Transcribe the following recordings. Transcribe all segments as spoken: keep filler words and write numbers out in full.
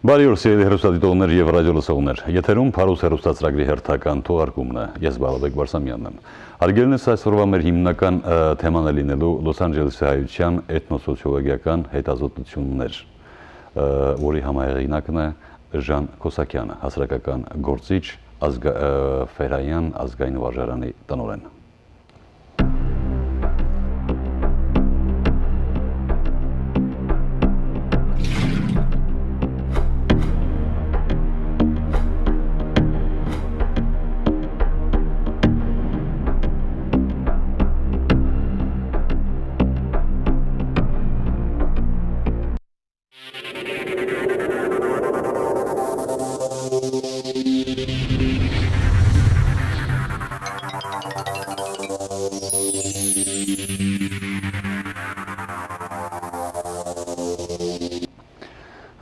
Բարի օր, սիրելի հեռուստադիտողներ եւ ռադիոլսողներ։ Եթերում Փարոս հեռուստացրագրի հերթական թողարկումն է։ Ես Բալաբեկ Բարսամյանն եմ։ Հարգելնս, այսօրվա մեր հիմնական, ը, թեման է լինելու Լոս Անջելեսի հայության էթնոսոցիոլոգիական հետազոտություններ, ը, որի համահեղինակն է Ժան Քոսակյանը, հասարակական գործիչ, ազգա-, ը, Ֆերայեան ազգային վարժարանի տնօրէն։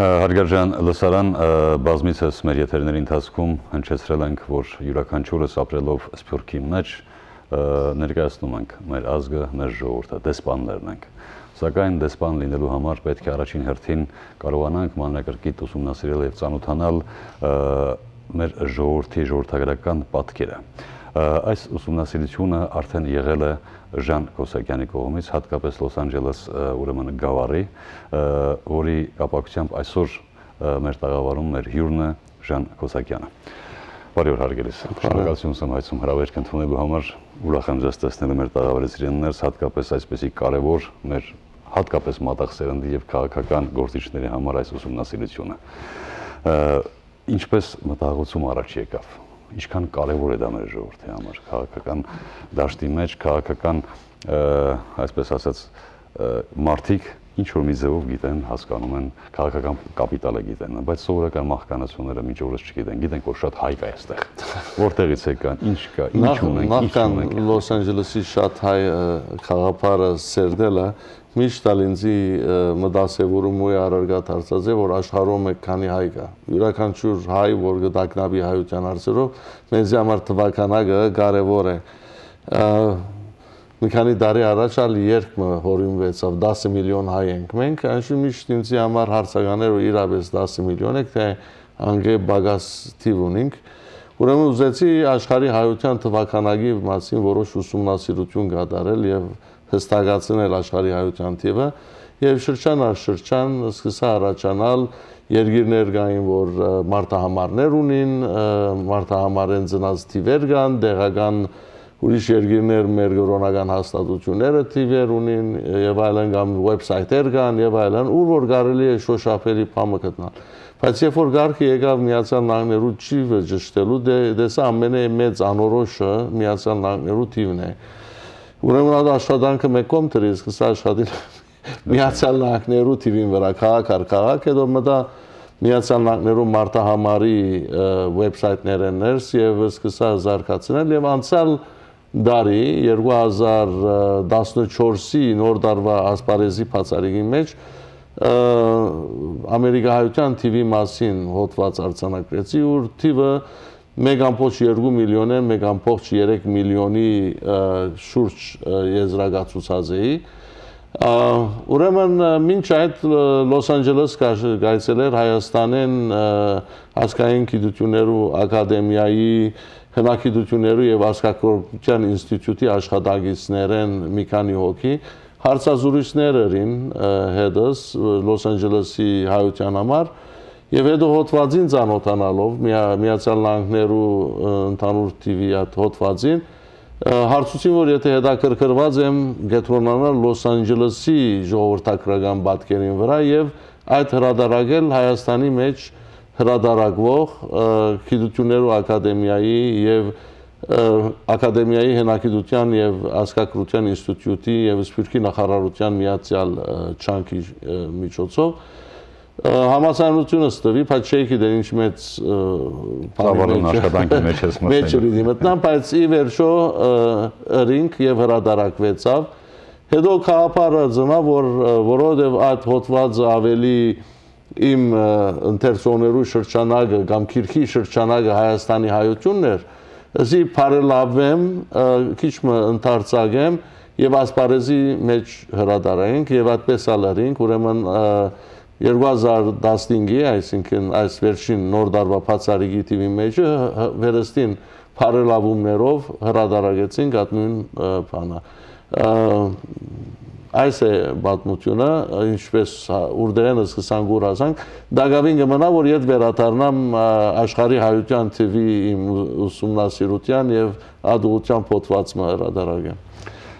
Հարգարժան լսարան, բազմիցս մեր եթերների ընթացքում հնչեցրել ենք, որ իւրաքանչիւրս ապրելով Սփիւռքի մէջ, ներկայացնում ենք մեր ազգը, մեր ժողովուրդը, դեսպաններն ենք։ Սակայն դեսպան լինելու համար պէտք է առաջին հերթին կարողանանք մանրակրկիտ ուսումնասիրել եւ ծանօթանալ, ը, մեր ժողովրդի ժողովրդագրական պատկերը։ Ը, այս ուսումնասիրութիւնը արդէն եղել է Ժան Քոսակեանի կողմից, յատկապես Լոս Անջելես, ը, ուրեմն գաւառի, ը, որի կապակցությամբ այսօր, ը, մեր տաղավարում մեր հիւրն է Ժան Քոսակեանը։ Բարի օր, հարգելի։ Շնորհակալություն եմ հայցում հրավերք ընդունելու համար, ուրախ եմ ձեզ տեսնելու մեր տաղավարի սիրելիներս, հատկապես այսպեսի կարևոր մեր, հատկապես մատաղ սերնդի եւ քաղաքական գործիչների համար այս ուսումնասիրութիւնը։ Ը, ինչպես մտահոգութիւն առաջ եկաւ, ինչքան կարեւոր է դա մեր ժողովրդի համար, քաղաքական դաշտի մէջ, քաղաքական, ը, այսպես ասած, ը, մարդիկ ինչ որ մի ձեւով գիտեն, հասկանում են, քաղաքական կապիտալը գիտեն, բայց սովորական մահկանացուները մինչ օրս չգիտեն, գիտենք, որ շատ հայ կայ այստեղ, որտեղից եկան, ինչ կա, ինչ նախ, ունենք, ինչ նախքան ունենք։ Լոս Անջելեսի շատ հայ, ը, գաղափարը սերտելը, միշտ ալ ինձի, ը, մտասեւորում ու առարկա դարձած է, որ աշխարհում մեկ քանի հայ կա։ Իւրաքանչիւր հայ, որ կը տագնապի հայության հարցերով, մեզի համար թվականակը կարեւոր է։ Ը, մի քանի տարի առաջ ալ երգ մը յորինուեցաւ, «Տասը միլիոն հայ ենք մենք», այնինչ միշտ ինձի համար հարցական էր, որ իրապէս տասը միլիոն եք, թէ անկէ պակաս թիւ ունինք։ Ուրեմն ուզեցի աշխարհի հայության թվականակի մասին որոշ ուսումնասիրութիւն կատարել եւ հստակացնել աշխարհի հայության թիւը, եւ շրջան առ շրջան սկսա առաջանալ երկիրներ կային, որ, ը, մարտահամարներ ունին, ը, մարտահամարէն ծնած թիւեր կան, տեղական ուրիշ երկիրներ մեր կրօնական հաստատութիւնները թիւեր ունին, եւ այլն, կամ ուեբսայթեր կան, եւ այլն, ուր որ կարելի է շոշափելի բան մը գտնալ։ Բայց երբ որ կարգը եկաւ Միացյալ Նահանգներու թիւը ճշտելու, դե-, տեսայ ամենէ մեծ անորոշը Միացյալ Նահանգներու թիւն է։ Ուրեմն ալ աշխատանքը մէկ կողմ դրի, սկսա աշխատիլ Միացյալ Նահանգներու թիւին վրայ, քաղաք առ քաղաք, հետո մտայ Միացյալ Նահանգներու մարտահամարի, ը, ուեբսայթներէն ներս եւ սկսա զարգացնել, եւ անցյալ տարի, երկու հազար տասնչորսի նոր տարուայ ասպարէզի բացառիկին մէջ, ը, ամերիկահայութեան թիւի մասին հոդուած արձանագրեցի, ուր թիւը մէկ ամբողջ երկու միլիոնէն մէկ ամբողջ երեք միլիոնի, ը, շուրջ, ը, եզրակացուցած էի։ Ա, ուրեմն, ը, մինչ այդ, ը, Լոս Անջելես կայ-, կայցելեր Հայաստանէն, ը, Ազգային գիտութիւններու ակադեմիայի հնագիտութիւններու եւ ազգագրության ինստիտուտի աշխատակիցներէն մի քանի հոգի, հարցազրույցներ ըրին, ը, հետս, ը, Լոս Անջելեսի հայութեան համար, եւ հետո հոդուածին ծանօթանալով, միա-, Միացյալ Նահանգներու, ը, ընդհանուր թիւի այդ հոդուածին, ը, հարցուցին, որ եթե հետաքրքրուած եմ կեդրոնանալ Լոս Անջելեսի ժողովրդագրական պատկերին վրայ եւ այդ հրատարակել Հայաստանի մէջ հրատարակվող, ը, գիտութիւններու ակադեմիայի եւ, ը, ակադեմիայի հնագիտության եւ ազգագրության ինստիտուտի եւ Սփիւռքի նախարարության միացեալ, ը, ջանքի, ը, միջոցով, ը, համաձայնությունը ստուի, բայց չէի գիտեր ինչ մեծ, ը, բանի ծավալուն մէջ, աշխատանքի մէջ ես մտնել, մէջ պիտի մտնամ, բայց ի վերջոյ, ը, ըրինք եւ հրատարակուեցաւ։ Հետո գաղափարը ծնաւ, որ, ը, որովհետեւ այդ հոդուածը աւելի իմ, ը, ընթերցողներու շրջանակը կամ գիրքի շրջանակը Հայաստանի հայութիւնն էր, զի բարելաւեմ, ը, քիչ մը ընդարձակեմ եւ ասպարէզի մէջ հրատարակենք եւ այդպես ալ ըրինք, ուրեմն, ը, երկու հազար տասնհինգի, այսինքն այս վերջին նոր տարուայ բացառիկի թիւին մէջ, ը, ը, վերստին բարելաւումներով հրատարակեցինք այդ նոյն, ը, բանը։ Ը, այս է պատմութիւնը, ինչպես, հա, ուրդեղէն սկսանք, ուր հասանք, տակաւին կը մնայ, որ ետ վերադառնամ, ը, Աշխարհի հայութեան թիւի իմ ուսումնասիրութեան եւ այդ ուղղութեամբ հոդուած մը հրատարակեմ։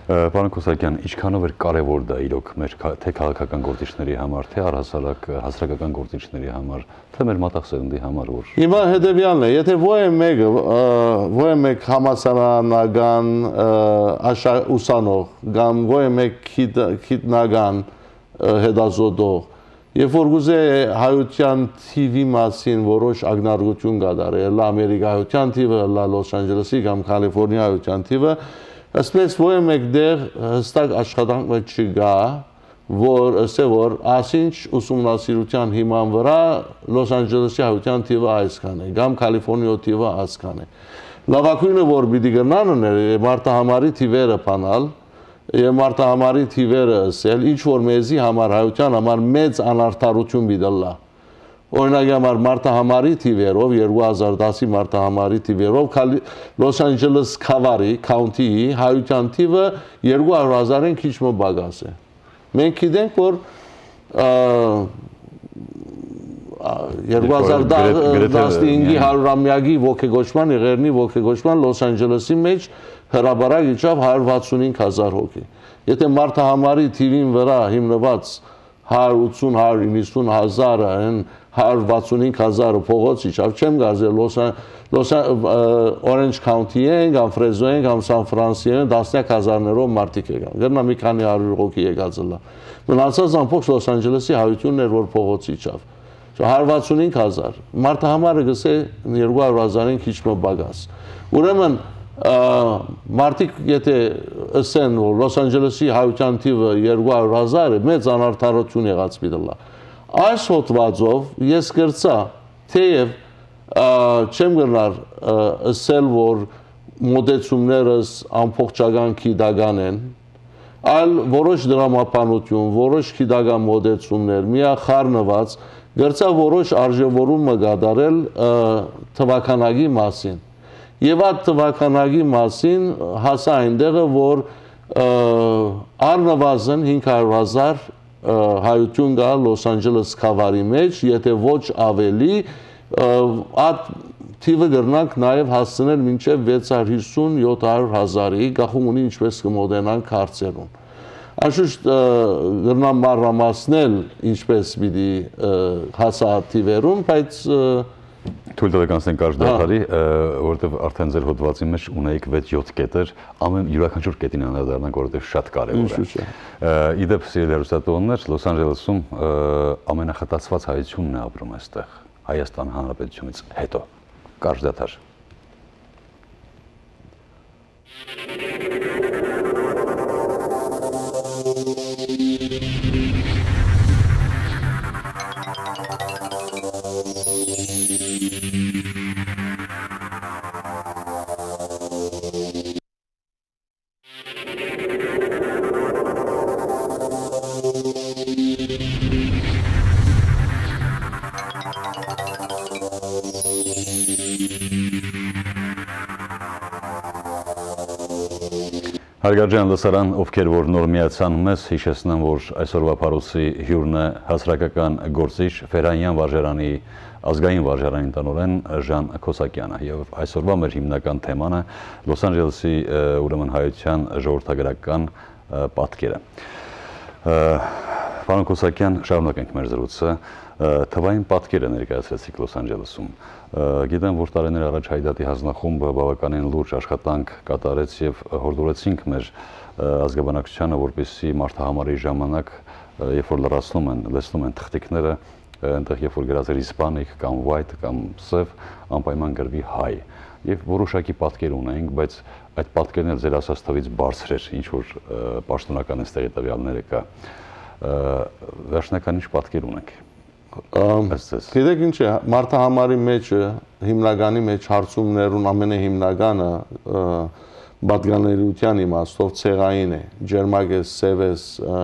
Ը, պարոն Քոսակեան, ինչքանով էր կարեւոր դա իրոք մեր քա-, թէ քաղաքական գործիչների համար, թէ առհասարակ, ը, հասարակական գործիչների համար, թէ մեր մտածելնդի համար, որ Հիմա հետեւեալն է, եթե ոյ է մեկը, ը, ոյ է մեկ համասարանական, ը, աշա-, ուսանող կամ ոյ է մեկ գիտ-, գիտնական, ը, հետազոտող, եւ որ կուզէ հայութեան թիւի մասին որոշ ակնարկություն կատարել, ըլլայ Ամերիկայ հայութեան թիւը, ըլլայ Լոս Անջելեսի կամ Քալիֆորնիա հայութեան թիւը, այսպես ոյ մէկտեղ հստակ աշխատանք մը չկայ, որ ըսէ, որ ասինչ ուսումնասիրութեան հիման վրայ Լոս Անջելեսի հայութեան թիւը այսքան է, կամ Քալիֆորնիա թիւը այսքան է։ Լաւագոյնը, որ պիտի կրնան ընել, մարտահամարի թիւերը բանալ, եւ մարտահամարի թիւերը ըսել, ինչ որ մեզի համար, հայութեան համար մեծ անարդարութիւն պիտի ըլլայ։ Օրինակի համար, մարտահամարի թիւերով, երկու հազար տասի մարտահամարի թիւերով, Քալի-, Լոս Անջելես քավարի, քաունթիի, հայութեան թիւը երկու հարիւր հազարէն քիչ մը պակաս է։ Մենք գիտենք, որ, ը, ա, երկու հազար տասնհինգի հարիւրամեակի ոգեկոչման, եղեռնի ոգեկոչման Լոս Անջելեսի մէջ հրապարակ իջաւ հարիւր վաթսունհինգ հազար հոգի։ Եթե մարտահամարի թիւին վրայ հիմնուած հարիւր ութսուն, հարիւր իննսուն հազարը, այն հարիւր վաթսունհինգ հազարը փողոց իջաւ, չեմ կարծեր Լոս Ան-, Լոս Ան-, ը, Orange County-ին կամ Fresno-ին կամ San Francisco-ին տասնեակ հազարներով մարդիկ եկան։ Կրնայ մի քանի հարիւր հոգի եկած ըլլայ։ Մնացած ամբողջ Լոս Անջելեսի հայութիւնն էր, որ փողոց իջաւ։ Հարիւր վաթսունհինգ հազար։ Մարտահամարը կ'ըսէ երկու հարիւր հազարէն քիչ մը պակաս։ Ուրեմն, ը, մարդիկ եթե ըսեն, որ Լոս Անջելեսի հայութեան թիւը երկու հարիւր հազար է, մեծ անարդարութիւն եղած պիտի ըլլայ։ Այս հոդուածով ես կրցայ, թէեւ, ը, չեմ կրնար, ը, ըսել, որ մոտեցումներս ամբողջական գիտական են, այլ որոշ դրամաբանութիւն, որոշ գիտական մոտեցումներ, միախառնուած, կրցայ որոշ արժեւորում մը կատարել, ը, թուականակի մասին։ Եւ այդ թուականակի մասին հասայ այնտեղը, որ, ը, առնուազն հինգ հարիւր հազար, ը, հայութիւն կայ Լոս Անջելես քավարի մէջ, եթե ոչ աւելի, ը, այդ թիւը կրնանք նաեւ հասցնել մինչեւ վեց հարիւր հիսուն, յոթ հարիւր հազարի, կախում ունի ինչպես կը մոտենանք հարցերուն։ Անշուշտ, ը, կրնամ մանրամասնել ինչպես պիտի, ը, հասայ այդ թիւերուն, բայց, ը, Թույլ տվեք անցնենք կարճ Հա։ դադարի, ը, որովհետեւ արդեն ձեր հոդուածի մէջ ունեիք վեց-յոթ կետեր, ամեն յուրաքանչյուր կետին անդրադառնանք, որովհետեւ շատ կարեւոր է։ Ինչու՞ չէ։ Ը, ի դեպ, սիրելի հեռուստատուներ, Լոս Անջելեսում, ը, ամենախտացված հայությունն է ապրում այստեղ, Հայաստան Հանրապետությունից հետո։ Կարճ դադար։ Հարգարժան լսարան, ովքեր որ նոր միացան մեզ, յիշեցնեմ, որ այսօրվա փարուսի հիւրն է հասարակական գործիչ Ֆերհանեան վարժարանի, ազգային վարժարանի տնօրէն Ժան Քոսակեանը։ Եւ այսօրվա մեր հիմնական թեման է Լոս Անջելեսի, ը, ուրեմն հայության ժողովրդագրական, ը, պատկերը։ Ը, պարոն Քոսակեան, շարունակենք մեր զրույցը։ Ը, թվային պատկերը ներկայացրեցիք Լոս Անջելեսում։ Ը, գիտեմ, որ տարիներ առաջ Հայդատի հանձնախումբը բավականին լուրջ աշխատանք կատարեց եւ հորդորեցինք մեր, ը, ազգաբնակչությանը, որպեսզի մարտահամարի ժամանակ, ը, երբ որ լրացնում են, լեցնում են թղթիկները, ը, այնտեղ երբ որ գրած էր Hispanic կամ white կամ սև, անպայման գրվի հայ։ Եւ որոշակի պատկեր ունեինք, բայց այդ պատկերն էլ ձեր ասած թվից բարձր էր, ինչ որ, ը, պաշտոնական էս տեղի տվյալները կայ։ Ը, վերջնական ինչ պատկեր ունենք։ Ամ, Ըստ ձեզ։ Գիտեք ինչ է, մարտահամարի մեջ է, հիմնականի մեջ հարցումներուն ամենահիմնականը, ը, պատկանելիության իմաստով ցեղային է, ջերմակ ես, սև ես, ը,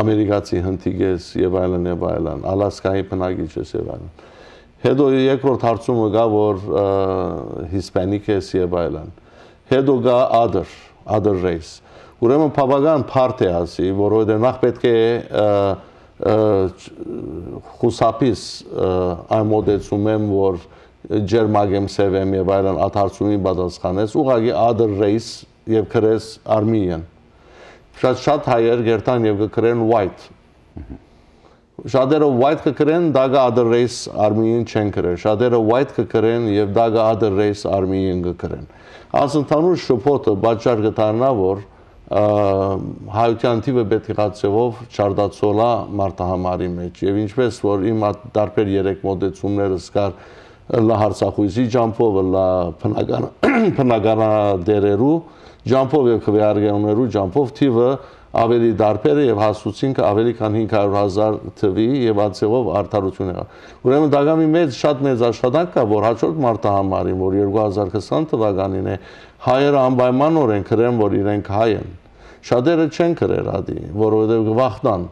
ամերիկացի հնդիկ ես եւ այլն եւ այլն, Ալասկայի բնակիչ ես եւ այլն։ Հետո երկրորդ հարցումը կա, որ, ը, Hispanic ես եւ այլն։ Հետո կա other, other race։ Ուրեմն բավական բարդ է ասի, որովհետեւ նախ պէտք է, ը, ը, չ-, խուսափիս, ը, այն մոտեցումէն, որ ջերմակ եմ, սեւ եմ եւ այլն, այդ հարցումին պատասխանես, ուղղակի other race եւ գրես Armenian։ Շատ, շատ հայեր կերթան եւ կը գրեն white։ Շատերը white կը գրեն, տակը other race Armenian չեն գրեր։ Շատերը white կը գրեն եւ տակը other race Armenian կը գրեն։ Այս ընդհանուր շփոթը պատճառ կը դառնայ, որ, ը, հայութեան թիւը պէտք է ղացեւով չարտացոլայ մարդահամարի մէջ։ Եւ ինչպես որ իմ այդ տարբեր երեք մոտեցումներս կար, լա հարցախոյզի ճամբով, լա բնական-, բնականատերերու ճամբով եւ քվեարկեղներու ճամբով, թիւը ավելի տարբեր է եւ հասցուցինք ավելի քան հինգ հարյուր հազար թուի եւ ացեւով արդարութիւն եղաւ։ Ուրեմն տակամի մեծ, շատ մեծ աշխատանք կայ, որ հաջորդ մարդահամարին, որ երկու հազար քսան թուականին է, հայերը անպայմանօրէն գրեն, որ իրենք հայ են։ Շատերը չեն գրեր ատի, որովհետեւ կը վախնան,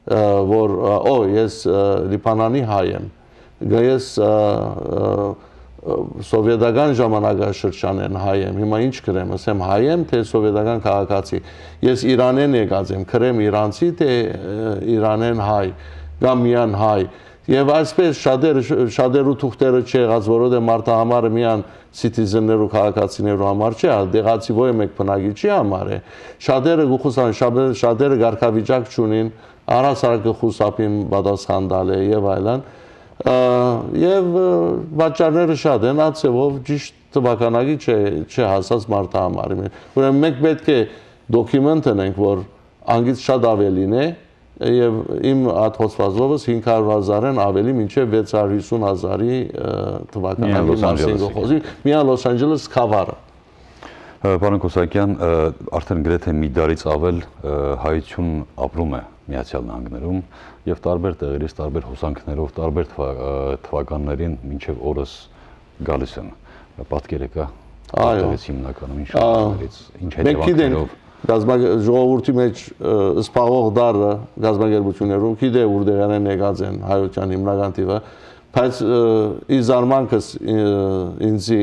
ը, որ, ը, «Օ, ես, ը, Լիբանանի հայ եմ, գ-, ես, ը, ը, ը, սովետական ժամանակաշրջանէն հայ եմ, հիմա ինչ գրեմ, ասեմ հայ եմ, թե սովետական քաղաքացի։ Ես Իրանէն եկած եմ, գրեմ իրանցի, թե, ը, Իրանէն հայ, կամ միան հայ»։ Եւ այսպես շատեր, շատերու թուղթերը չեղած, որովհետեւ մարդահամարը միան citizen-ներու, քաղաքացիներու համար չէ, այլ տեղացի ոյ մէկ բնակիչի համար է։ Շատերը կը խուսան, շատերը, շատերը կարգավիճակ չունին, առհասարակ կը խուսափին պատասխան տալը եւ այլն։ Ը, եւ, ը, պատճառները շատ են, այդ ձեւով ճիշտ թուականակի չէ, չէ հասած մարդահամարի մէջ։ Ուրեմն մենք պէտք է document ընենք, որ անկից շատ ավելին է, եւ իմ այդ հոդվածովս հինգ հարյուր հազարէն ավելի մինչեւ վեց հարյուր հիւսուն հազարի, ը, թուականակի Միայն Լոս մասին Անջելեսի կը խօսի, միայն Լոս Անջելես գաւառը։ Ը, պարոն Կոսակեան, ը, արդեն գրեթե մի տարից ավել, ը, հայություն ապրում է Միացեալ Նահանգներում եւ տարբեր տեղերից, տարբեր հոսանքներով, տարբեր թվա-, ը, թվականներին մինչեւ օրս գալիս են։ Պատկերը կա, Այո։ որտեղից հիմնականում ինչ Ա, հոսանքներից, ինչ մենք գիտենք, հետևանքներով։ Գազམ-, ժողովուրդի մեջ, ը, սպաղող դարը, գազམ-ակերպութիւններուն, գիտէ, ուրտեղերէն եկած են հայութեան հիմնական թիւը, բայց, ը, ի զարմանքս, ը, ինձի,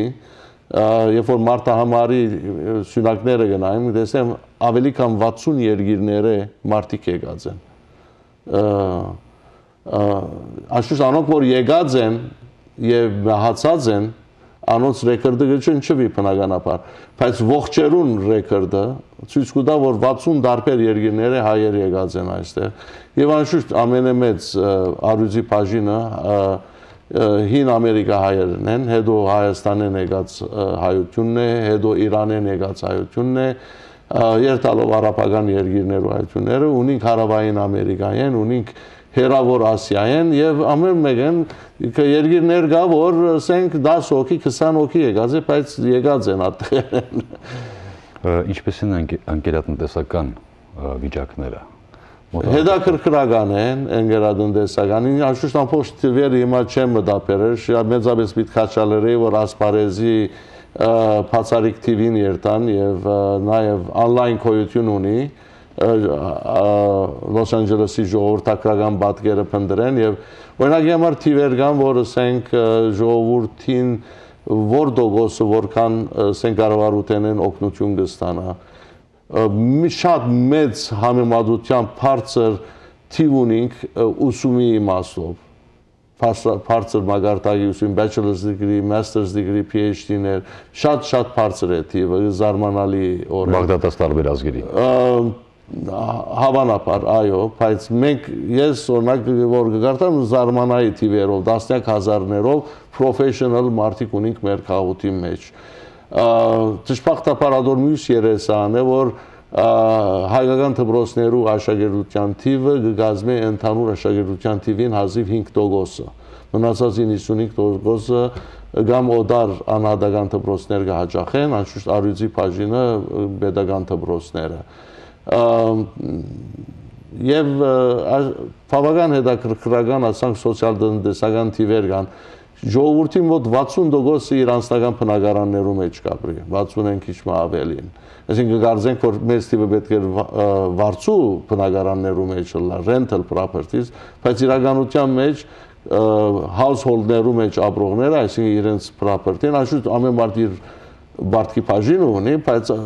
ը, երբ որ մարդահամարի, ը, սիւնակները գնայ, տեսնեմ, ավելի քան վաթսուն երկիրներէ մարդիկ եկած են։ Ը, ը, անշուշտ անոնք որ եկած են եւ մահացած են, անոնց ռեքորդը կը չնչուի բնականաբար, բայց ողջերուն ռեքորդը ցոյց կու տայ, որ վաթսուն տարբեր երկիրներէ հայեր եկած են այստեղ։ Եւ անշուշտ ամենամեծ, ը, առիւծի բաժինը, ը, ը, հին Ամերիկա հայերն են, հետո Հայաստանէն եկած, ը, հայութիւնն է, հետո Իրանէն եկած հայութիւնն է, ը, երթալով արաբական երկիրներու հայութիւնները, ունինք Հարաւային Ամերիկայէն, ունինք Հեռաւոր Ասիայէն եւ ամէն մէկէն, ք-, երկիրներ կայ, որ, ասենք, դաս հոգի, քսան հոգի եկած է, բայց եկած են այդտեղերէն։ Ը, ինչպե՞ս են անկե-, անկերատնտեսական, ը, վիճակները։ Մոտավորապես Հետաքրքրական են, ընկերատնտեսական։ Ինձ անշուշտ ամբողջ թիվերը հիմա չեմ մտաբերել, շա-, մեծապես պիտի քաջալերեի, որ ասպարեզի, ը, բացառիկ թիվին երթան եւ, ը, նաեւ online գոյութիւն ունի, ը, ը, Լոս Անջելեսի ժողովրդագրական պատկերը փնտրեն եւ, օրինակի համար, թիվեր կան, որ, ասենք, ը, ժողովուրդին որ տոկոսը, որքան, ը, ասենք, կառավարութենէն օգնութիւն կը ստանայ։ Ը, մի շատ մեծ համեմատութեան բարձր թիվ ունինք, ը, ուսումի իմաստով։ Բարձր, բարձր մակարդակի ուսում, bachelor's degree, master's degree, P H D-ներ, շատ, շատ բարձր է թիվը, զարմանալի օրէն։ Բաղդատաց տարբեր ազգերի։ Ը, հավանաբար, այո, բայց մենք, ես, օրինակ, որ կկարդամ, զարմանայի թիվերով, տասնյակ հազարներով professional մարդիկ ունինք մեր քաղաքի մեջ։ Ա, դժբախտաբար ատոր մյուս երեսը ան է, որ, ա, հայկական դպրոցներու աշակերտության թիվը կը կազմէ ընդհանուր աշակերտության թիվին հազիւ հինգ տոկոսը։ Մնացածին հիսունհինգ տոկոսը կամ օտար անհատական դպրոցներ կը հաճախեն, անշուշտ առիւծի բաժինը, պետական դպրոցները։ Ա, եւ, ա, բավական հետաքրքրական, ասենք, սոցիալ-տնտեսական թիվեր կան։ Ժողովուրդին մոտ վաթսուն տոկոսը իր անձնական բնակարաններու մէջ կ'ապրի, վաթսունէն քիչ մը ավելին։ Այսինքն, կարծենք, որ մեծ թիվը պէտք էր վա-, ը, վարձու բնակարաններու մէջ ըլլար, rental properties, բայց իրականութեան մէջ, ը, household-ներու մէջ ապրողները, այսինքն, իրենց property-ն, անշուշտ ամէն մարդ իր պարտքի բաժինը ունի, բայց, ը,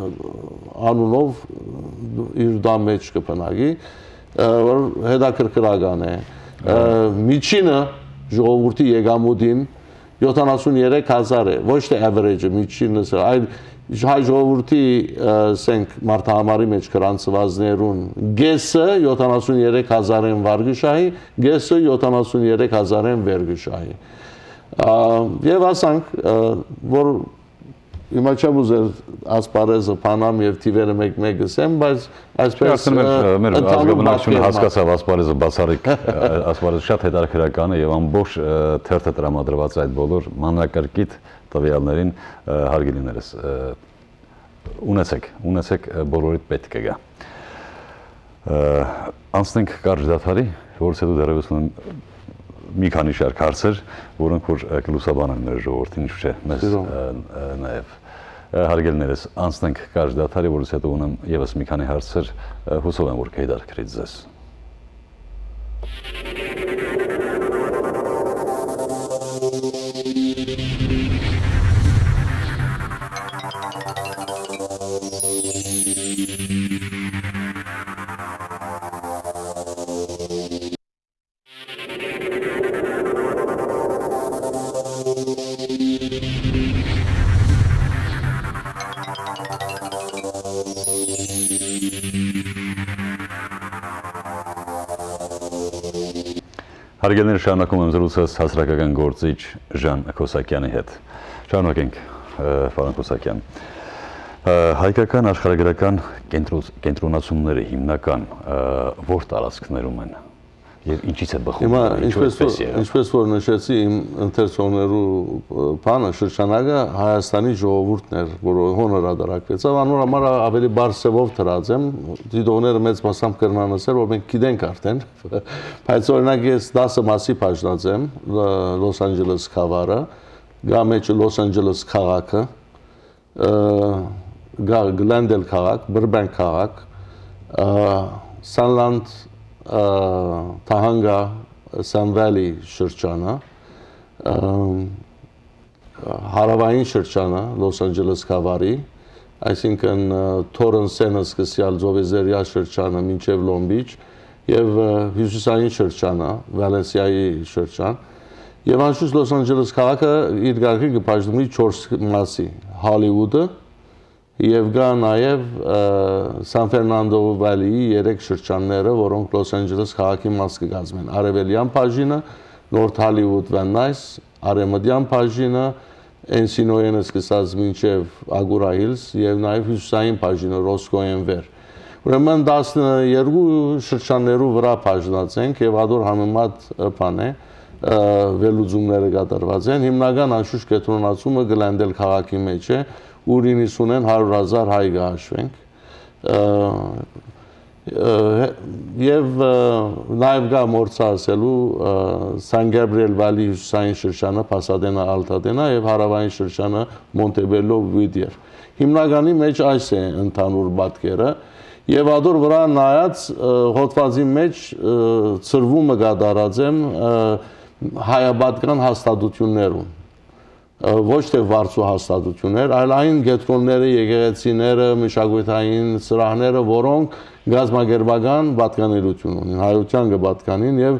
անունով, ը, իր տան մէջ կը բնակի, ը, որ հետաքրքրական է։ Ը, Հա։ Միջինը ժողովուրդի եկամուտին յոթանասուն երեք հազար է, ոչ թէ average-ը, միջինը, սա, այլ հայ ժողովուրդի, ը, սենք, մարդահամարի մէջ գրանցուածներուն կէսը յոթանասուն երեք հազարէն վար կը շահի, կէսը յոթանասուն երեք հազարէն վեր կը շահի։ Ա, եւ ասանք, ը, որ հիմա չեմ ուզեր ասպարեզը բանամ եւ թիվերը մեկ-մեկ ըսեմ, բայց այսպես, Դե, արդեն մեր, ը, ը, մեր ընդհանուր ազգաբնակչությունը պատկերն է։ Հասկացաւ ասպարեզը բացառիկ, ը, ասպարեզը շատ հետաքրքրական է եւ ամբողջ, ը, թերթը տրամադրուած այդ բոլոր մանրակրկիտ տվեալներին, ը, հարգելիներս, ը, ունեցեք, ունեցեք, ը, բոլորիդ պէտք է գայ։ Ը, անցնենք կարճ դադարի, որից հետո դեռեւս ունեմ մի քանի շարք հարցեր, որոնք որ, ը, կը լուսաբանեն մեր ժողովուրդին, ինչու՞ չէ, մեզ, Սիրով։ ը, ը, նաեւ։ Ը, հարգելիներս, անցնենք կարճ դադարի, որից հետո ունեմ եւս մի քանի հարցեր, ը, հուսով եմ, որ կհետաքրքրի ձեզ։ Հարգելիներ, շարունակում եմ զրուցս հասարակական գործիչ Ժան Քոսակեանի հետ։ Շարունակենք, ը, պարոն Քոսակեան։ Ը, հայկական աշխարհագրական կենտրոց-, կենտրոնացումները հիմնական, ը, ո՞ր տարածքներում են եւ ինչից է բխում, Հիմա, ինչու ինչպես այդպես որ, եղավ։ ինչպես որ նշեցի, իմ ընթերցողներու, ը, բանը, շրջանակը Հայաստանի ժողովուրդն էր, որ հոն հրադարակվեցաւ, անոր համար ա-, ավելի բարձ ձեւով դրած եմ, դիտողները մեծ մասամբ կրնան ասել, որ մենք գիտենք արդեն, բայց, օրինակ, ես տասը մասի բաժնած եմ, Լ-, Լոս Անջելես գաւառը, գա մեջը Լոս Անջելես քաղաքը, ը, գա Գլենդել քաղաք, Բըրբենք քաղաք, ը, Սանլանդ, ը, Թահանգա, Սան Վալի շրջանը, ը, հարաւային շրջանը Լոս Անջելես գաւառի, այսինքն, ը, Թորն Սենը սկսեալ Ծովեզերյա շրջանը մինչեւ Լոն Բիչ եւ, ը, հիւսիսային շրջանը, Վալենսիայի շրջան, եւ անշուշտ Լոս Անջելես քաղաքը իր կարգին կը բաժնուի չորս մասի. Հալիուուդը, եւ կա նաեւ, ը, Սան Ֆերնանդո Վալիի երեք շրջանները, որոնք Լոս Անջելես քաղաքի մաս կը կազմեն. արեւելեան բաժինը, Նորթ Հալիուուդ, Վան Նայս, արեւմտեան բաժինը, Էնսինոյէն սկսած մինչեւ Ագուրա Հիլզ եւ նաեւ հիւսիսային բաժինը, Ռոսկոյէն վեր։ Ուրեմն տասներկու շրջաններու վրայ բաժնած ենք եւ ատոր համեմատ, ը, բան է, ը, վերլուծումները կատարուած են։ Հիմնական անշուշտ կեդրոնացումը Գլենդել քաղաքի մէջ է, ուր իննսունէն հարիւր հազար հայ կը հաշուենք։ Ը, ը, եւ, ը, նաեւ կա մոռցայ ասելու, ը, Սան Գաբրիել Վալի հիւսիսային շրջանը, Փասադենա, Ալթադենա եւ հարաւային շրջանը Մոնտեբելլո, Ուիդիեր։ Հիմնականի մէջ այս է ընդհանուր պատկերը եւ ատոր վրայ նայած, ը, հոդվածի մէջ, ը, ցրումը կատարած եմ, ը, հայապատկան հաստատութիւններուն, ը, ոչ թէ վարձու հաստատութիւններ, այլ այն կեդրոնները, եկեղեցիները, մշակութային սրահները, որոնք կազմակերպական պատկանելիություն ունին, հայութեան կը պատկանին եւ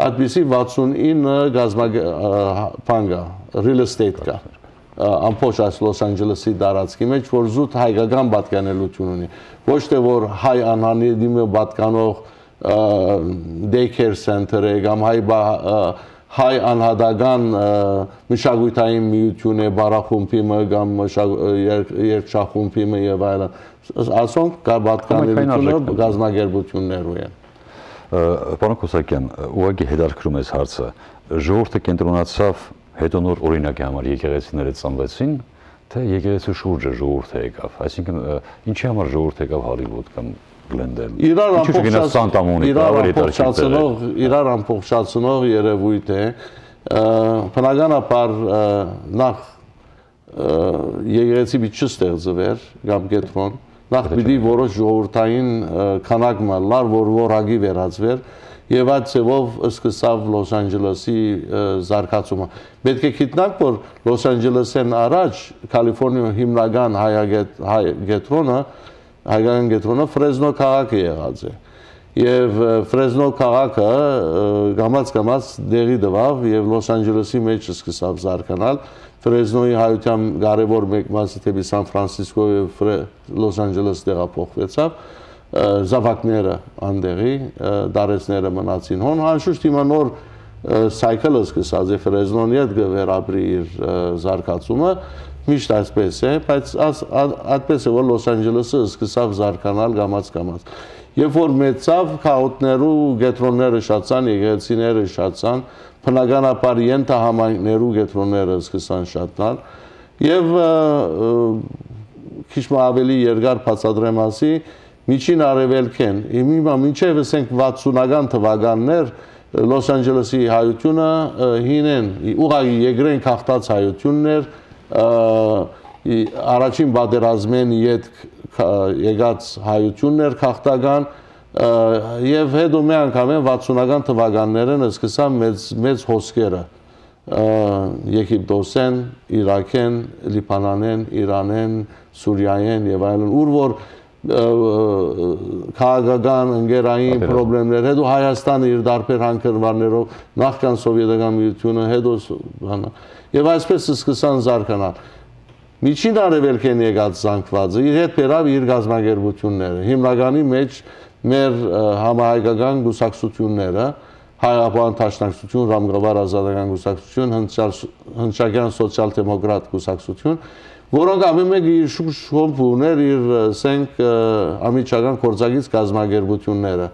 այդպիսի վաթսուն ինը կազմակ-, ը, հա-, բան կայ, real estate կայ, ը, ամբողջ այս Լոս Անջելեսի տարածքի մէջ, որ զուտ հայկական պատկանելիություն ունի։ Ոչ թէ որ հայ անհանրի մը պատկանող, ը, daycare center-ը կամ հայ բա-, ը, հայ անհատական, ը, մշակութային միութիւնը, բառախումբի մը կամ մշակ-, ը, երգ-, երգչախումբի մը եւ այլն։ Ասոնք կա Համայնքային պատկանելիությունը արժեքներ։ կազմակերպություններու են։ Ը, պարոն Քոսակեան, ուղղակի հետաքրքրում է այս հարցը։ Ժողովուրդը կենտրոնացավ, հետո նոր օրինակի համար եկեղեցիները ծնվեցին, թէ եկեղեցու շուրջը ժողովուրդը եկաւ։ Այսինքն, ը, ինչի համար ժողովուրդը եկաւ Հալիուուդ կամ Գլենդել։ Իրար Ինչու՞ չգնաց ամբողջաց-, Սանտա Մոնիկա, իրար ավելի հետաքրքիր տեղ է։ ամբողջացնող, իրար ամբողջացնող երևույթ է, Ը, բնականաբար, ը, նախ, ը, եկեղեցի պիտի չստեղծուէր կամ կեդրոն, նախ Դե պիտի չէ։ որոշ ժողովրդային, ը, քանակ մը լար, որ որակի վերածուէր, եւ այդ ձեւով սկսաւ Լոս Անջելեսի, ը, զարգացումը։ Պէտք է գիտնանք, որ Լոս Անջելեսէն առաջ Քալիֆորնիոյ հիմնական հայագետ-, հայ կեդրոնը, հայկական կեդրոնը Ֆրեզնո քաղաքը եղած է։ Եւ, ը, Ֆրեզնո քաղաքը, ը, կամաց-կամաց տեղի տուաւ եւ Լոս Անջելեսի մէջ սկսաւ զարգանալ։ Ֆրեզնոյի հայութեան կարեւոր մէկ մասը դէպի Սան Ֆրանսիսկո եւ Ֆրե-, Լոս Անջելես տեղափոխուեցաւ, ը, զաւակները անտեղի, ը, տարեցները մնացին հոն։ Անշուշտ հիմա նոր, ը, cycle-ը սկսած է, Ֆրեզնոն ետ կը վերապրի իր, ը, զարգացումը, միշտ այսպես է, բայց աս-, ա-, այդպես է, որ Լոս Անջելեսը սկսաւ զարգանալ կամաց-կամաց։ Երբ որ մեծցաւ, քաղաքներու կեդրոնները շատցան, եկեղեցիները շատցան, բնականաբար ենթահամայնքներու կեդրոնները սկսան շատնալ, եւ, ը, ը, քիչ մը աւելի երկար բացատրեմ ասի, Միջին Արեւելքէն, հիմա մինչեւ, ասենք, վաթսունական թուականներ, Լոս Անջելեսի հայութիւնը, ը, հինեն, ի-, ուղղակի երկրէն գաղթած հայութիւնն էր, ը, ի-, առաջին պատերազմէն ետք կա-, եկած հայութիւնն էր գաղթական, ը, եւ հետո մի անգամէն վաթսունական թուականներէն սկսան մեծ, մեծ հոսքերը, ը, Եգիպտոսէն, Իրաքէն, Լիբանանէն, Իրանէն, Սուրիայէն եւ այլն, ուր որ, ը, ը, քաղաքական, ընկերային Պատերազմ։ պրոբլեմներ, հետո Հայաստանը իր տարբեր հանգրվաններով, նախքան Սովետական Միութիւնը, հետո ս-, բանը, եւ այսպես սկսան զարգանալ։ Միջին Արեւելքէն եկած զանգվածը իր հետ բերաւ իր կազմակերպութիւնները, հիմնականի մէջ մեր, ը, համահայկական կուսակցութիւնները, Հայ Աղբան Դաշնակցութիւն, Ռամկավար Ազատական Կուսակցութիւն, Հնչար-, Հնչակեան Սոցիալ Դեմոկրատ Կուսակցութիւն, որոնք ամէն մէկը իր շուրջ խումբ ուներ, իր, ը, սենք, ը, անմիջական գործակից կազմակերպութիւնները։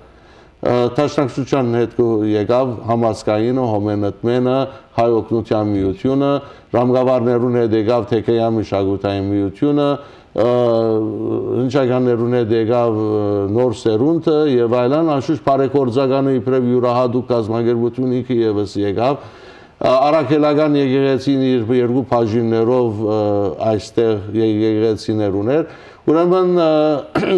Ը, Դաշնակցութեան հետ կու-, եկաւ Համազգայինը, Հոմենտմենը, Հայ Օգնութեան Միութիւնը, Ռամկավարներուն հետ եկաւ Թեքեայեան Մշակութային Միութիւնը, ը, Հնչականներուն հետ եկաւ, ը, Նոր Սերունդը եւ այլն, անշուշտ բարեգործականը իբրեւ իւրահատուկ կազմակերպութիւն ինքը եւս եկաւ։ Ա, Առաքելական եկեղեցին իր երկու բաժիններով, ը, այստեղ ե-, եկեղեցիներ ուներ։ Ուրեմն, ը,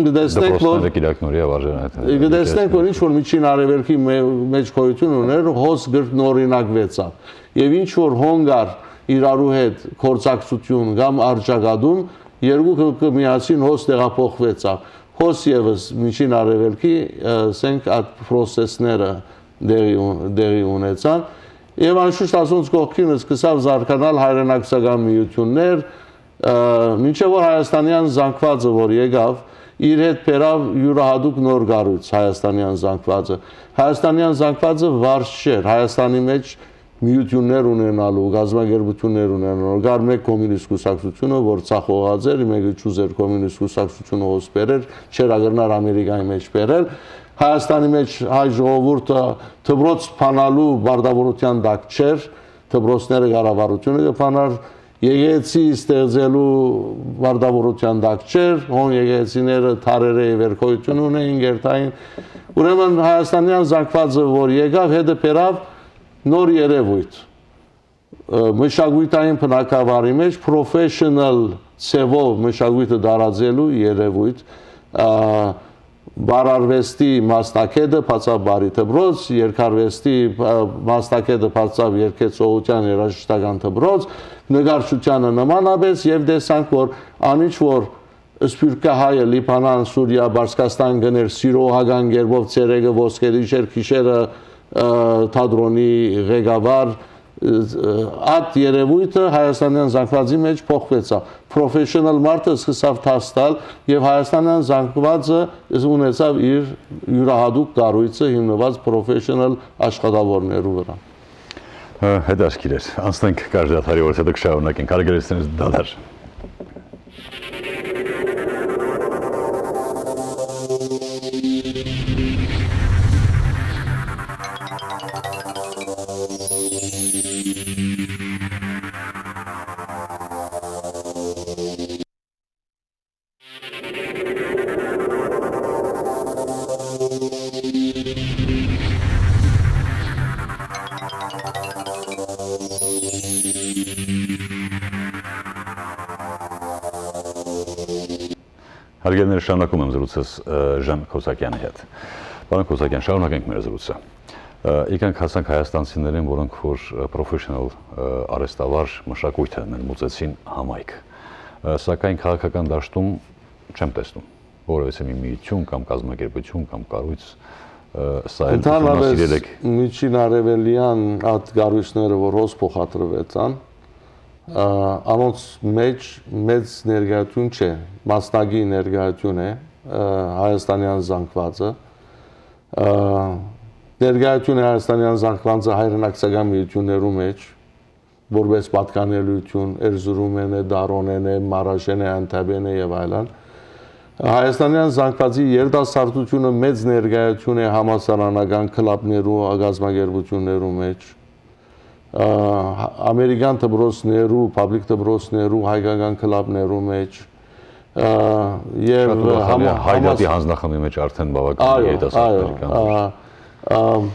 կտեսնենք, որ Դպրոցները կիրակնորի ավարժան հետ, կտեսնենք, որ ինչ որ Միջին Արեւելքի մէ-, մէջ գոյութիւն ուներ, հոս կրկնօրինակուեցաւ։ Եւ ինչ որ հոն կար իրարու հետ գործակցութիւն կամ առճակատում, երկուքը կը միացին, հոս տեղափոխուեցաւ։ Հոս եւս Միջին Արեւելքի, ը, սենք այդ պրոսեսները տեղի ու-, տեղի ունեցան։ Եւ անշուշտ ասոնց կողքին սկսաւ զարգանալ հայրենակցական միութիւններ, ը, մինչեւ որ Հայաստանեան զանգվածը որ եկաւ, իր հետ բերաւ իւրահատուկ նոր կառոյց Հայաստանեան զանգվածը։ Հայաստանեան զանգվածը վարձ չէր, Հայաստանի մէջ միութիւններ ունենալու, կազմակերպութիւններ ունենալու, կար մէկ կոմունիստ կուսակցութիւնը, որ ձախողած էր, մէկը չուզեր կոմունիստ կուսակցութիւնը հոս բերեր, չէր ակրնար Ամերիկայի մէջ բերել։ Հայաստանի մէջ հայ ժողովուրդը դպրոց բանալու պարտավորութեան տակ չէր, դպրոցները կառավարութիւնը կը բանար, եկեղեցի ստեղծելու պարտավորութեան տակ չէր, հոն եկեղեցիները դարերէ ի վեր գոյութիւն ունէին, գերտային։ Ուրեմն Հայաստանեան զանգվածը որ եկաւ, հետը բերաւ նոր երևոյթ, ը, մշակութային բնակավարի մէջ պրոֆեսիոնալ ձևով մշակոյթը տարածելու երևոյթ, ա, բարարվեստի մասնագետը բացաւ բարի դպրոց, երկարվեստի, ա, մասնագետը բացաւ երկեցողութեան երաժշտական դպրոց, նկարչութեանը նմանապէս, եւ տեսանք, որ անիչ որ սփիւռքահայը Լիբանան, Սուրիա, Պարսկաստան գներ սիրողական կերպով ցերեկը ոսկերիչ էր, գիշերը, ը, թատրոնի ղեկավար, ը, ը, այդ երևոյթը Հայաստանեան զանգվածի մէջ փոխուեցաւ։ Պրոֆեսիոնալ մարդը սկսաւ դաս տալ եւ Հայաստանեան զանգվածը ունեցաւ իր իւրահատուկ կառոյցը հիմնուած պրոֆեսիոնալ աշխատաւորներու վրայ։ Ը, հետ աշկիր էր։ Անցնենք Կարճ Դադարի, որ հետո կշարունակենք։ Հարգելի դադար։ Հարգելի, շարունակում եմ զրույցս, ը, Ժան Քոսակեանի հետ։ Պարոն Քոսակեան, շարունակենք մեր զրույցը։ Ը, եկանք հասանք հայաստանցիներին, որոնք որ, ը, պրոֆեսիոնալ, ը, արհեստավար մշակոյթը ներմուծեցին համայնք։ Ը, սակայն քաղաքական դաշտում չեմ տեսնում որևէ մի միություն կամ կազմակերպություն կամ կառույց, ը, սա էլ Ընդհանրապես, ուսումնասիրել եք։ Միջին արևելյան այդ կառույցները, որ հոս փոխադրուեցան, ը, անոնց մէջ մեծ ներկայություն չէ, մասնակի ներկայություն է, ը, հայաստանեան զանգվածը, ը, ներկայություն է հայաստանեան զանգվածը հայրենակցական միություններու մէջ, որպես պատկանելիություն, Էրզրումէն է, Դարոնէն է, Մարաշէն է, Անտապէն է եւ այլն։ Հայաստանեան զանգվածի երիտասարդությունը մեծ ներկայություն է համալսարանական կլաբներու, կազմակերպություններու մէջ, ը, ամերիկյան դպրոցներու, պաբլիկ դպրոցներու, հայկական կլաբներու մէջ, ը, եւ Շատ ուրախալի է, համ-, Հայդատի համաս- հանձնախմբի մէջ արդեն բաւական Այո, երիտասարդներ այո, կան։ ը, ը,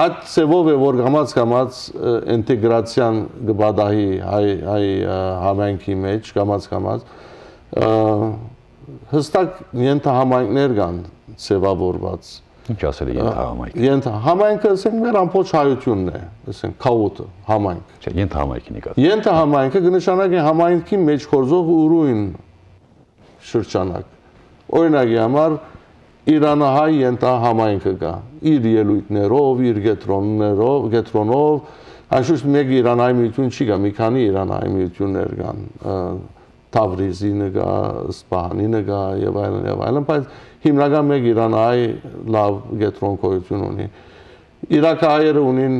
այդ ձևով է, որ կամաց-կամաց, ը, ինտեգրացիան կը պատահի հայ, հայ, ը, համայնքի մէջ, կամաց-կամաց, ը, հստակ ենթահամայնքներ կան ձևավորված։ Ինչ ասել է Ը, ենթահամայնք։ Ենթահամայնքը, ասենք, մեր ամբողջ հայությունն է, ասենք, քաուտը, համայնք։ Չէ, ենթահամայնքի նկատմամբ։ Ենթահամայնքը կը նշանակի համայնքի մէջ գործող ուրույն շրջանակ։ Օրինակի համար, իրանահայ ենթահամայնքը կա, իր ելոյթներով, իր կեդրոններով, կեդրոնով, անշուշտ մէկ իրանահայ միություն չի կա, մի քանի իրանահայ միություններ կան, ը, Թավրիզինը կա, Սպահանինը կա եւ այլն, եւ այլն, բայց հիմնական մէկ իրանահայ լաւ կեդրոն գոյություն ունի։ Իրաքահայերը ունին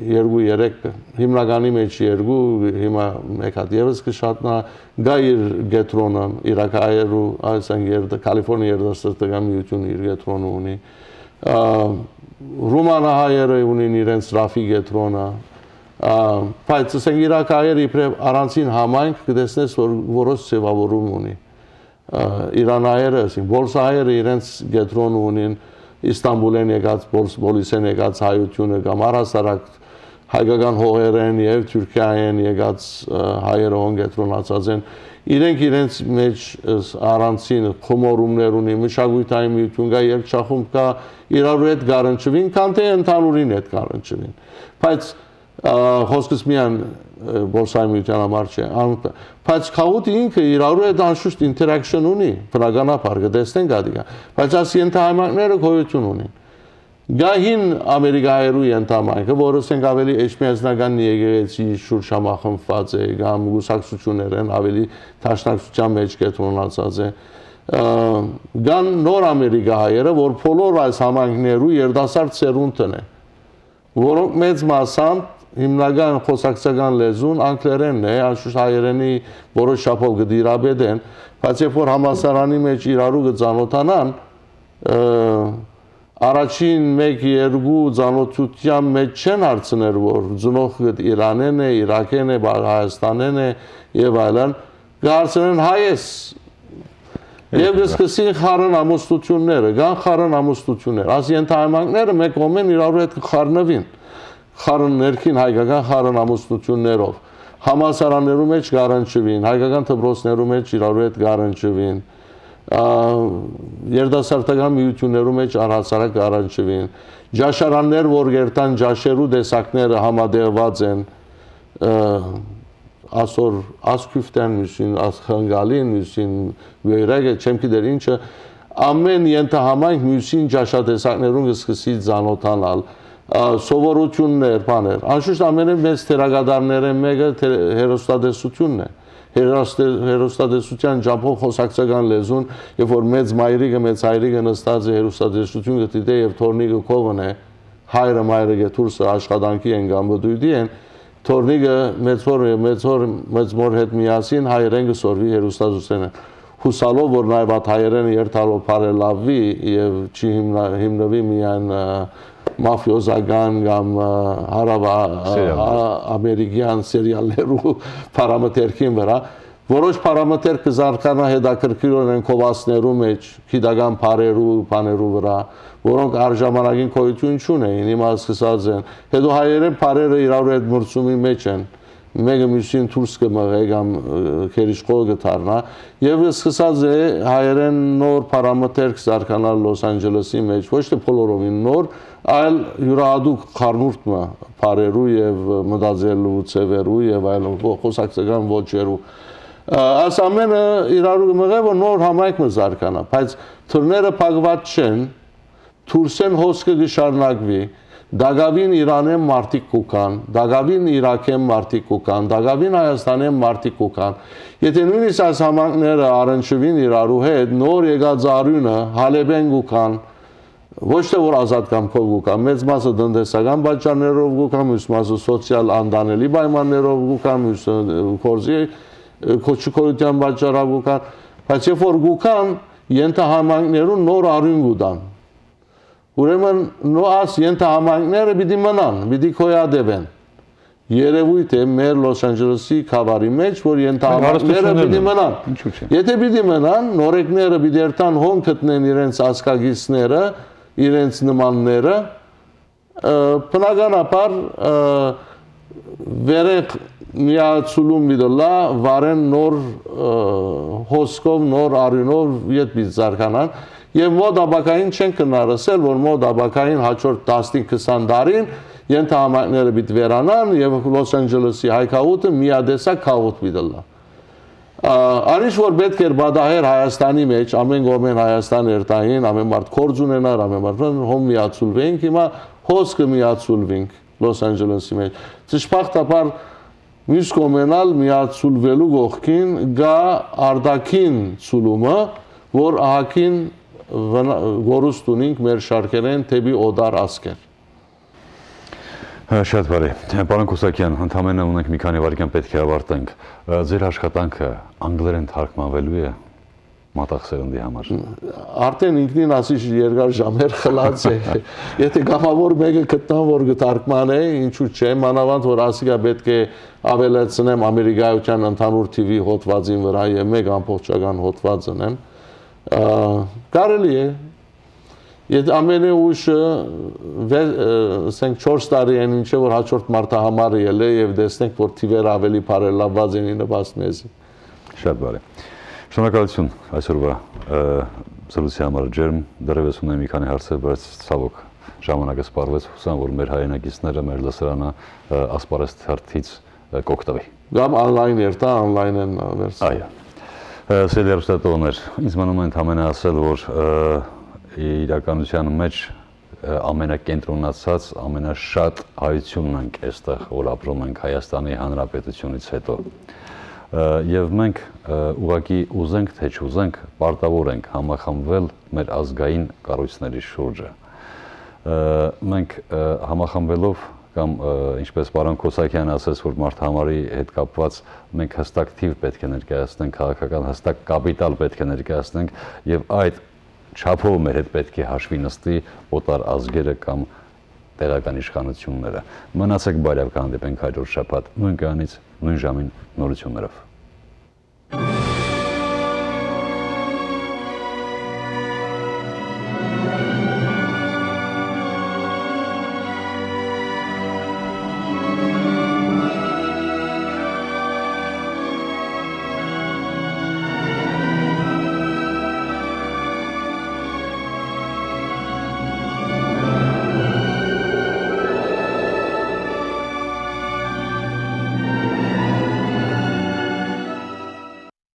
երկու, երեք, հիմնականի մէջ երկու, հիմա մէկ հատ եւս կը շատնայ, կա իր կեդրոնը, իրաքահայերու, այսինքն, երդ-, Կալիֆոռնիա երիտասարդական միությունը իր կեդրոնը ունի։ Ա, Ռումանահայերը ունին իրենց Ռաֆի կեդրոնը, ա, բայց, ասենք, իրաքահայերը իբրեւ առանցին համայնք կը տեսնես, որ որոշ ձեւավորում ունի։ Ա, իրանահայերը, ասենք, պոլսահայերը իրենց կեդրոնը ունին, Իստանբուլէն եկած, Պոլս-, Պոլիսէն եկած հայությունը կամ առհասարակ հայկական հողերէն եւ Թուրքիայէն եկած, ը, հայերը հոն կեդրոնացած են։ Իրենք իրենց մէջ, ը, առանցին խմորումներ ունի, մշակութային միություն կա, երգչախումբ կա, իրարու հետ կառնչուին, քան թէ ընդհանուրին հետ կառնչուին։ Բայց, ը, խոսքս միայն, ը, պոլսահայ միության համար չէ, անունը, բայց քաուտը ինքը իրարու հետ անշուշտ interaction ունի, բնականաբար կը տեսնենք ադիկա, բայց աս ենթահամայնքները գոյություն ունին։ Գահին ամերիկահայերու ենթամայնքը, որ, ասենք, ավելի էջմիածնական եկեղեցի շուրջ համախմբված է կամ կուսակցություններէն ավելի դաշնակցության մէջ կեդրոնացած է, ը, կան նոր ամերիկահայերը, որ բոլոր այս համայնքներու երիտասարդ սերունդն է, որոնք մեծ մասամբ հիմնական խոսակցական լեզուն անգլերէնն է, անշուշտ հայերէնի որոշ չափով կը դիրապետեն, բայց երբ որ համալսարանի մէջ իրարու կը ծանոթանան, ը, առաջին մէկ-երկու ծանոթութեան մէջ չեն հարցներ, որ ծնողքդ Իրանէն է, Իրաքէն է, Հայաստանէն է եւ այլն, կը հարցնեն՝ հայ ես։ Եւ կը սկսին խառն ամուսնութիւնները, կան խառն ամուսնութիւններ։ Աս ենթահամայնքները մէկ կողմէն իրարու հետ կը խառնուին, խառն ներքին հայկական խառն ամուսնութիւններով։ Համալսարաններու մէջ կառնչուին, հայկական դպրոցներու մէջ իրարու հետ կառնչուին, ա, երիտասարդական միություններու մէջ առհասարակ կառնչուին։ Ճաշարաններ, որ կերտան ճաշերու տեսակները համատեղված են, ը, ասոր ասքիֆտեն, մյուսին ասխնգալին, մյուսին գոյրեգը, չեմ գիտեր ինչը, ամեն ենթահամայնք մյուսին ճաշատեսակներուն կը սկսի ծանոթանալ, ա, սովորություններ, բաներ։ Անշուշտ ամենէ մեծ դերակատարներէն մէկը թե-, հեռուստատեսությունն է։ Հեռուստե-, հեռուստատեսության ճամփով խոսակցական լեզուն, երբ որ մեծ մայրիկը, մեծ հայրիկը նստած է հեռուստատեսություն կը դիտէ եւ թորնիկը քովն է, հայրը, մայրը կը դուրս է աշխատանքի են կամ մտույտի են, թորնիկը մեծ հոր, մեծ հոր, մեծ մոր հետ միասին հայերեն կը սորվի հեռուստատեսութենէ։ Հուսալով որ նաեւ այդ հայերենը երթալով բարելավվի եւ չի հիմնա-, հիմնուի միայն, ը, մաֆիոզական կամ, ը, հարավա-, ը, Սերիալներ։ ա-, ամերիկյան սերիալներու պարամտերքին վրայ, որոշ պարամտերք կը զարգանա հետաքրքիրորեն կովասներու մէջ, գիտական բարերու, բաներու վրայ, որոնք առժամանագին գոյություն չունէին, հիմա սկսած են։ Հետո հայերեն բարերը իրարու հետ մրցումի մէջ են, մէկը միւսին դուրս կը մղէ կամ, ը, գերիշխող կը դառնայ։ Եւ սկսած է հայերէն նոր բառամթերք զարգանալ Լոս Անջելեսի մէջ, ոչ թէ բոլորովին նոր, այլ իւրայատուկ խառնուրդ մը բառերու եւ մտածելու ձեւերու եւ այլն, խօ-, խօսակցական ոճերու։ Ա, այս ամէնը իրարու կը մղէ, որ նոր համայնք մը զարգանայ, բայց դռները փակուած չեն, դուրսէն հոսքը կը շարունակուի, տակաւին Իրանի մարդիկ կու գան, տակաւին Իրաքի մարդիկ կու գան, տակաւին Հայաստանի մարդիկ կու գան։ Եթէ նոյնիսկ այս համայնքները առնչուին իրարու հետ, նոր եկած արիւնը Հալէպէն կու գան, ոչ թէ որ ազատ կամքով կու գան, մեծ մասը տնտեսական պատճառներով կու գան, մյուս մասը սոցիալ անտանելի պայմաններով կու գան, մյուսը, ը, գործի, ը, քոչուքորութեան պատճառով կու գան, բայց երբ որ կու գան, ենթահամայնքներուն նոր արիւն կու տան։ Ուրեմն, նո, աս ենթահամայնքները պիտի մնան, պիտի գոյատեւեն։ Երեւոյթ է մեր Լոս Անջելեսի գաւառի մէջ, որ ենթահամայնքները պիտի մնան։ Ինչու՞ չէ։ Եթէ պիտի մնան, նորեկները պիտի երթան հոն գտնեն իրենց ազգակիցները, իրենց նմանները, ը, բնականաբար, ը, վերեղ միացուլում պիտի լա վարեն նոր, ը, հոսքով, նոր արիւնով ետ պիտի զարգանան։ Եւ մոտ ապագային չենք կրնար ըսել, որ մոտ ապագային հաջորդ տասնհինգ քսան տարին ենթահամայնքները պիտի վերանան եւ Լոս Անջելեսի հայ գաղութը միատեսակ գաղութ պիտի լա։ Ա, անիշ որ պէտք էր պատահեր Հայաստանի մէջ, ամէն կողմէն Հայաստան երթային, ամէն մարդ գործ ունենար, ամէն մարդ հոն միացուլվենք, հիմա հոս կը միացուլվենք Լոս Անջելեսի մէջ։ Դժբախտաբար, մյուս կողմէն ալ միացուլվելու կողքին կայ արտաքին ցուլումը, որ ահագին վնա-, կորուստ ունինք մեր շարքերէն դէպի օտար ազգեր։ Հա, շատ բարի։ Պարոն Քուսակեան, ընդամենը ունենք մի քանի վայրկյան, պէտք է ավարտենք։ Ա, ձեր աշխատանքը անգլերէն թարգմանուելու է մատաղ սերնդի համար։ Արդեն ինքնին ասի երկար ժամեր խլած է։ Եթէ կամաւոր մէկը գտնան, որ կը թարգմանէ, ինչու՞ չէ, մանաւանդ որ ասիկա պէտք է աւելացնեմ ամերիկայութեան ընդհանուր TV հոդվածին վրայ եւ մէկ ամբողջական հոդված ընեմ։ Ա, կարելի է։ Եթ ամենէ ուշը վե-, ը, ասենք չորս տարի են, ինչեւ որ հաջորդ մարտահամարը ելլէ եւ տեսնենք, որ թիվերը աւելի բարելաւված են ի նպաստ մեզի։ Շատ բարի։ Շնորհակալություն այսօրվա, ը, զրույցի համար ջերմ, դեռեւս ունեմ մի քանի հարցեր, բայց ցավոք ժամանակը սպառվեց, յուսամ, որ մեր հայրենակիցները, մեր լսարանը, ը, ասպարէզ թերթից, ը, կօգտուի։ Կամ online երթայ, online են, ը, վերցնի։ Այո։ Ը, սիրելի հեռուստատողներ, ինձ մնում է ընդամենը ասել, որ, ը, իրականության մէջ, ը, ամենակենտրոնացած, ամենաշատ հայությունն ենք այստեղ, որ ապրում ենք Հայաստանի Հանրապետությունից հետո։ Ը, եւ մենք, ը, ուղղակի ուզենք, թե չուզենք, պարտավոր ենք համախմբվել մեր ազգային կառույցների շուրջը։ Ը, մենք, ը, համախմբվելով կամ, ը, ինչպես պարոն Քոսակեան ասաց, որ մարտահամարի հետ կապված մենք հստակ թիվ պէտք է ներկայացնենք, քաղաքական հստակ կապիտալ պէտք է ներկայացնենք եւ այդ չափով մեր հետ պէտք է հաշվի նստի օտար ազգերը կամ տեղական իշխանությունները։ Մնացեք բարեւ, կհանդիպենք հաջորդ շաբաթ նոյն կայանից, նոյն ժամին նորություններով։